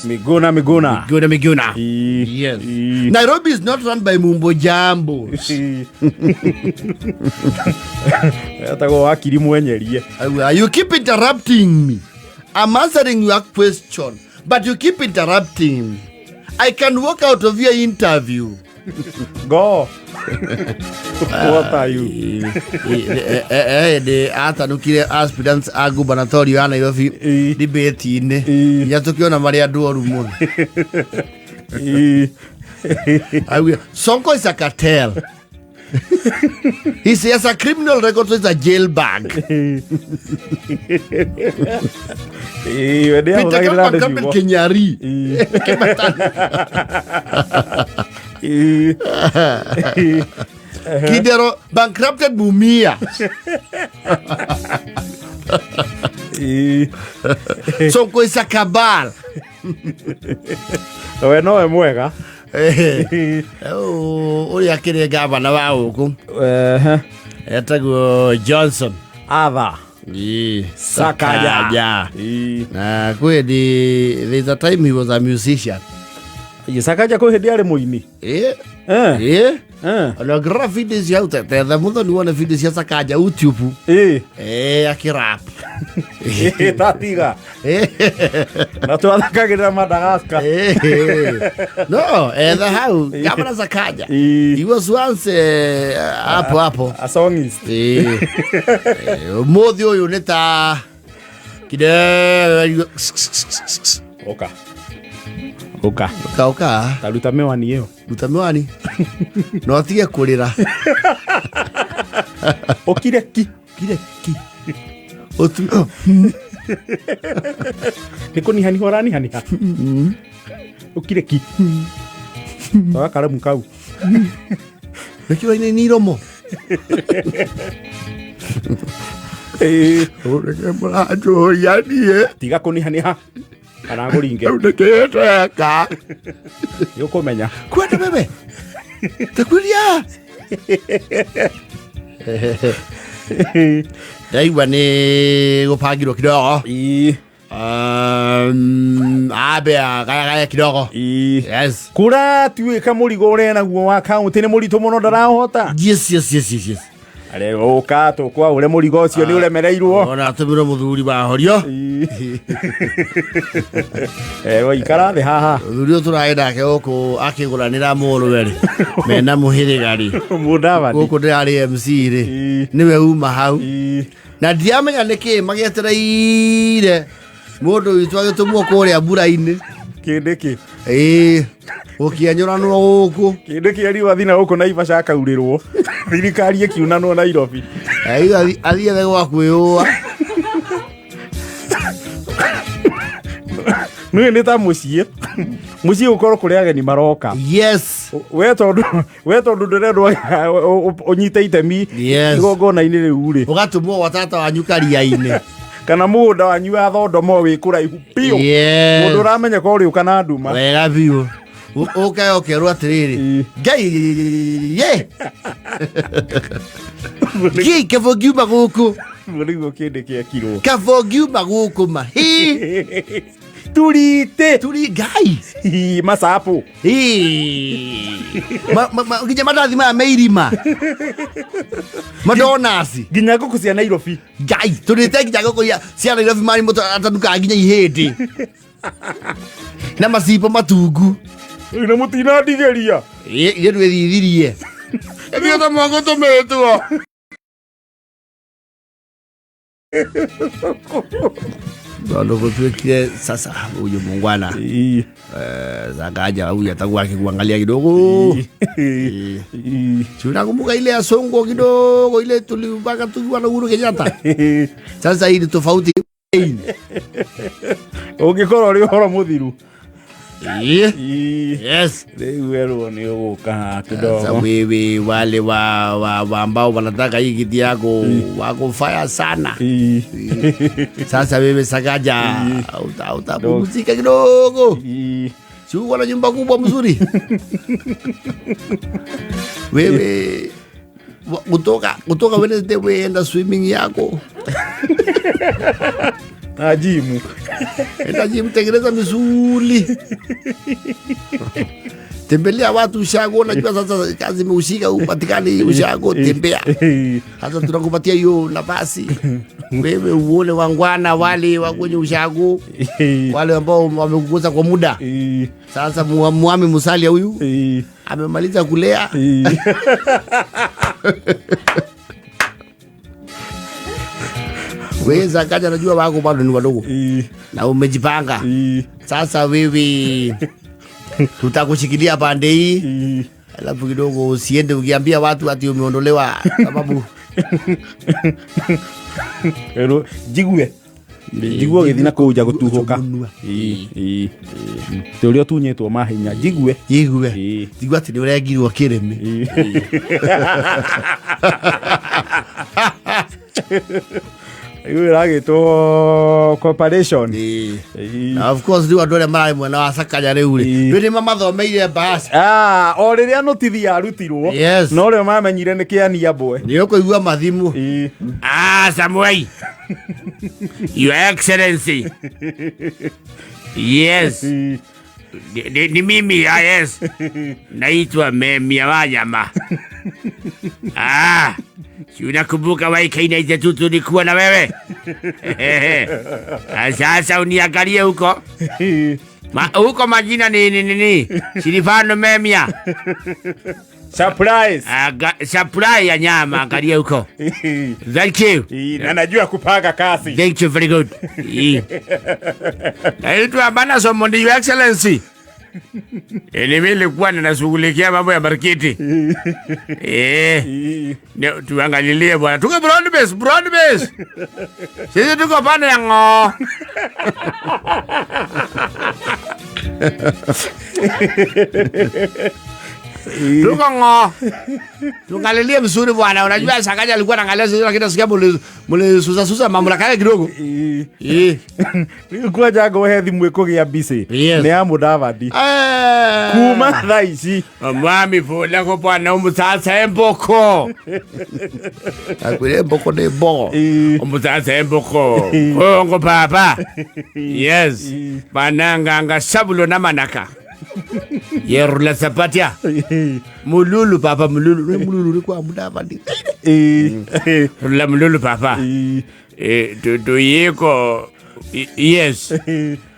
Miguna Miguna. Miguna Miguna. Yes. Nairobi is not run by Mumbo Jambo. Etagwo wakiri mwenyerie. You keep interrupting me. I'm answering your question, but you keep interrupting me. I can walk out of your interview. Go. What are you? Ndä atanukire aspirants a gubernatorial ya Nairobi debate-inĩ inya tũkĩona marĩ andũ oru mũno. Sonko is a cartel. He has a criminal record, so he's a jailbag. We nĩ Peter ahũthagĩra Kamba andũ Campbell ciugo. Kenyari. Kidero bankrupted Mumia. Sonko is a cabal. We nowe mwega. Ũrĩa akĩrĩ gavana wa gũkũ etagwo Johnson. Atha. Ĩĩ, Sakaja. Sakaja. Na kwĩ hĩndĩ, there's a time he was a musician. Sakaja kwĩ hĩndĩ arĩ mũini. Ĩĩ, ĩĩ. Ona ũngĩrora video cia tetha mũthoni wone video cia Sakaja YouTube. Ĩĩ, akĩrap. Tatiga na twathakagĩrĩra Madagascar. No, etha hau gavana Sakaja. He was once hapo hapo. A songist. Ĩĩ. Ũmũthĩ ũyũ nĩ ta kide Ũka. Ũka. Ũka. Taruta mĩwani ĩyo. Ruta miwani na ũtige kũrĩra. Ũkire ki. Kire ki. Ũtu Nĩ kũnihaniha ũranihaniha. Ũkire ki. Toa karamu kau. Nĩkĩo nĩ iromo. Ũreke mũranjũria niĩ. Tiga kũnihaniha kana ngũringe. Rĩu nĩkĩĩ ndeka? Nĩ ũkũmenya. Kwenda wewe. Takuria. Ndaigua nĩ gũbangirwo kidogo. Ambe agayagaye kidogo. Yes. Kũratuĩka mũrigo ũrĩa naguo wa kaũntĩ nĩ mũritũ mũno ndarahota. Yes. Arĩ ũka tũkwaũre mũrigo ũcio nĩ ũremereirwo. Ona atũmirwo mũthuri wa horio. Waikara thĩ haha. Mũthuri ũyũ tũrarĩ nake gũkũ akĩgũranĩra mũrũwe rĩ. Mena mũhĩrĩga rĩ. Mũdavadi. Gũkũ ndĩrarĩ MC rĩ. Nĩwe uma hau. Na ndiramenya nĩkĩ magĩetereire mũndũ witũ agĩtũmwo kũrĩa mbura-inĩ. Kĩndĩkĩ. Ĩĩ, gũkĩenyũranwo gũkũ. Kĩndĩ kĩa riũa thina gũkũ Naivasha akaurĩrwo. Thirikari ĩkiunanwo Nairobi. Athiethe gwa kwĩyũa. Nĩũĩ nĩ ta mũciĩ. Mũciĩ gũkorwo kũrĩ ageni maroka. Yes. We tondũ ndũrendwo ũnyite itemi igongona-inĩ rĩu rĩ. Ũgatũmwo gwa tata wanyu karia-inĩ. Kana mũgũnda wanyu wa thondomo wĩ kũraihu biũ. Mũndũ ũramenya ko ũrĩũka na nduma. Wega biũ. Ũke ũkerwo atĩrĩrĩ. Ngai ye. Ngai kabo ngiuma gũkũ. Nĩguo kĩndĩ kĩekirwo. Kabo ngiuma gũkũ ma. Hi. Turite. Turi Ngai. Hi, macabu. Hi. Nginya mandathi maya me irima. Madonasi. Nginya ngũkũ cia Nairobi. Ngai, tũrĩte nginya ngũkũ cia Nairobi marĩ mũtũ atanukaga nginya ihĩndĩ. Na macibo matungu. Na mũtinandigĩria. Ĩ, ithuĩ twĩthithirie. Ithuĩ ta mwagũtũmĩtwo. Tondũ gũtuĩkire sasa huyu mungwana. Sakaja huyu atakuwa akikuangalia kidogo. Si unakumbuka ile ya Sonko kidogo ile tulipaka tukiwa na Uhuru Kenyatta? Sasa hii ni tofauti. Ũngĩkorwo ũrĩ ũhoro mũthiru. Yes. Rĩu werwo nĩ ũgũka haha Sasa kidogo. wewe wale wa ambao wanataka hii kiti yako wako fire sana. Sasa wewe Sakaja utapumzika kidogo. Si uko na nyumba kubwa mzuri? Wewe kutoka Wednesday wewe enda swimming yako. Na jimu. Enda gym, tengeneza misuli. Tembelea watu ushago, unajua sasa kazi imeushika, upatikani ushago, tembea. Sasa tunakupatia hiyo nafasi wewe uone wangwana wale wa kwenye ushago, wale ambao wamekukosa kwa muda. Sasa mwami Musalia huyu amemaliza kulea. Wewe Sakaja, najua wako bado ni wadogo na umejipanga. Sasa wewe tutakushikilia pande hii, alafu kidogo usiende ukiambia watu ati umeondolewa, sababu Ero njigue njigue ũgĩthiĩ na kũu nja gũtuhũka. Tĩ ũrĩa ũtunyĩtwo mahinya njigue. Jigue jigue ati nĩ ũrengirwo kĩrĩmĩ. Rĩu ĩragĩtwo cooperation. Na of course rĩu andũ arĩa mararĩ mwena wa Sakaja rĩu rĩ, rĩu nĩ mamathomeire mbasi. O rĩrĩa notithi yarutirwo, Yes. no rĩo mamenyire nĩ kĩania mbwe. Nĩ ũkũigua mathimu. Samuel. Your Excellency. Yes. Ni mimi, yes. Naitwa Memia Wanyama. Si unakumbuka YK92 tulikuwa na wewe? Sasa uniangalie huko. Huko majina ni ni ni Silivano Memia. Surprise. Supply ya nyama, angalia huko. Thank you. Na najua kupanga kasi. Thank you, very good. Naitwa Bana Somondi, Your Excellency. Ni mimi nilikuwa ninashughulikia mambo ya marketi. Tuangalilie bwana. Tuko broad base, broad base. Sisi tuko pande ya ngo. Tuko ngo. Tuangalilie mzuri bwana. Unajua Sakaja alikuwa anaangalia sisi, lakini nasikia muli susa mamlaka yake kidogo. Rĩu kwanja ngũhe thimũ ĩkũgĩa busy. Yes. Nĩ ya Mudavadi. Kuma thaa ici. Mwami vula ko bwana umutsatsa emboko. Akwire emboko nĩ mbogo. Umutsatsa emboko. Kongo papa. Yes. Bananga nga sabulo na manaka. Yerula sapatia. Mululu papa mululu. Mululu ni kwa Mudavadi. Rula mululu papa. Tuyiko. Yes.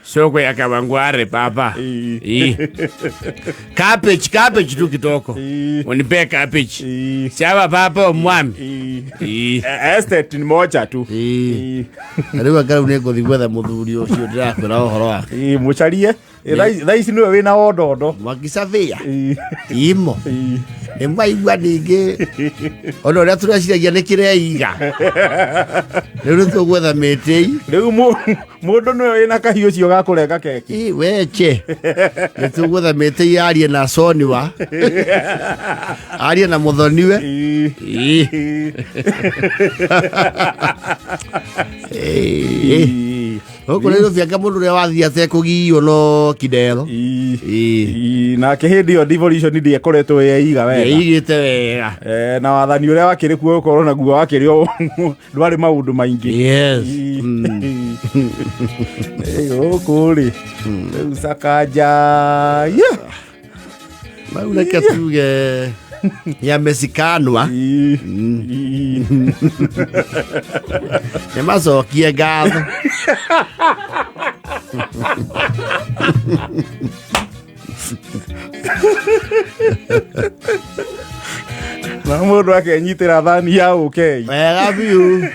Soko ya Kawangware papa. Cabbage, cabbage tu kitoko. Unipe cabbage. Sawa papa mwami. Estate ni moja tu. Rĩu anga rĩu nĩngũthiĩ gwetha mũthuri ũcio ndĩrakwĩra ũhoro wake. Mũcarie. Thaa ici nĩwe wĩna wondondo. Mwakisavia. Imo. Nĩ mwaigua ningĩ. Ona ũrĩa tũreciragia nĩ kĩreiga. Rĩu nĩ tũgwetha mĩtĩ. Rĩu mũndũ nĩwe wĩna kahiũ ũcio ga kũrenga keki. Weche. Nĩ tũgwetha mĩtĩ arie na Soniwa. Arie na mũthoniwe. Gũkũ Nairobi anga mũndũ ũrĩa wathiĩ atekũgiywo no Kidero. Nake hĩndĩ ĩyo devolution ndĩakoretwo yeiga wega. Yeigĩte wega. Na wathani ũrĩa wakĩrĩ kuo gũkorwo naguo wakĩrĩ o ndwarĩ maũndũ maingĩ. Yes. Gũkũ rĩ, rĩu Sakaja. Mau reke tuge nĩamecikanwa. Nĩmacokie ngatho. Na mũndũ akenyitĩra thani ya ũkei. Wega biũ.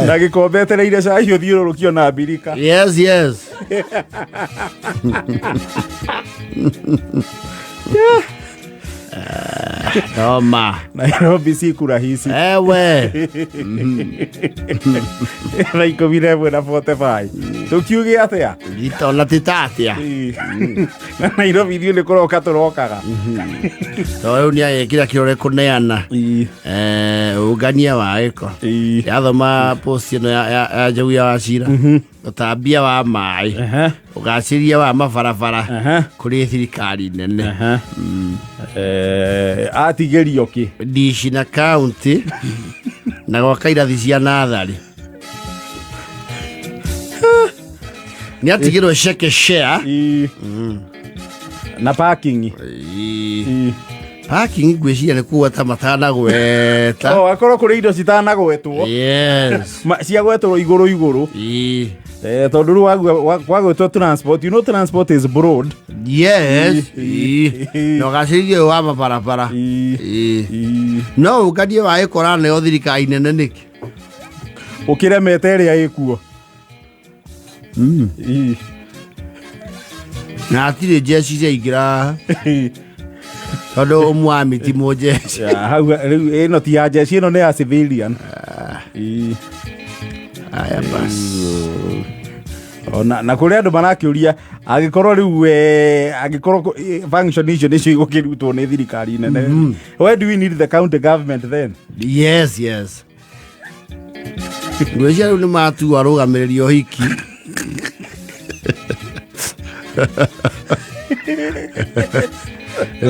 Na gĩkombe etereire cai ũthiũrũrũkio na mbirika. Yes, yes. Noma. Nairobi si kurahisi. Ewe. Thaa 11:45. Tũkiuge atĩa? Gitona titatia. Na Nairobi ithuĩ nĩ kũroka tũrokaga. Tondũ rĩu nĩagĩkĩra kĩrore kũneana. Ũngania wa gĩko. Yathoma post ĩno ya Njogu ya Wachira. Ũtambia wa maĩ. Ũgacĩria wa mabarabara kũrĩ thirikari nene. Atigĩrio kĩ? Ndici na county na gwaka irathi cia natharĩ. Nĩ atigĩrwo ceke share. Na parking. Parking ngwĩciria nĩ kũgweta matanagweta. Oh, akorwo kũrĩ indo citanagwetwo. Yes. Ciagwetwo igũrũ igũrũ. Tondũ rĩu wagwetwo transport, you know transport is broad. Yes. Na ũgacĩrithia ũyũ wa mabarabara. No ũnganie wa ĩkora nayo thirikari nene nĩkĩ? Ũkĩremete ĩrĩa ĩkuo. Na hatirĩ njeci ciaingĩra tondũ ũmwe wa mĩti mũnjeci. Ya, hau rĩu ĩno ti ya jeshi, ĩno nĩ ya civilian. Aya basi. Ona na kũrĩ andũ marakĩũria angĩkorwo rĩu angĩkorwo function icio nĩcio igũkĩrutwo nĩ thirikari nene, why do we need the county government then? Yes, yes. Ngwĩciria rĩu nĩ matua arũgamĩrĩri ũhiki.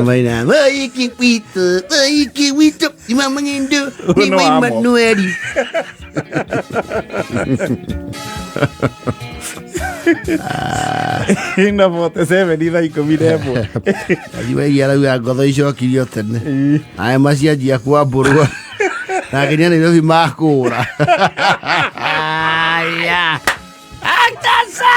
Maina, ũhiki witũ, ũhiki witũ, ni wa Mũnyindu, ni Ũyũ nĩ wa wa mo. Emmanueli. Ina 47 thaa 11. Aji arauga ngotho icokirio tene. Aya macianjia kwambũrwo. Na nginya Nairobi makũra. Aya. Atasa!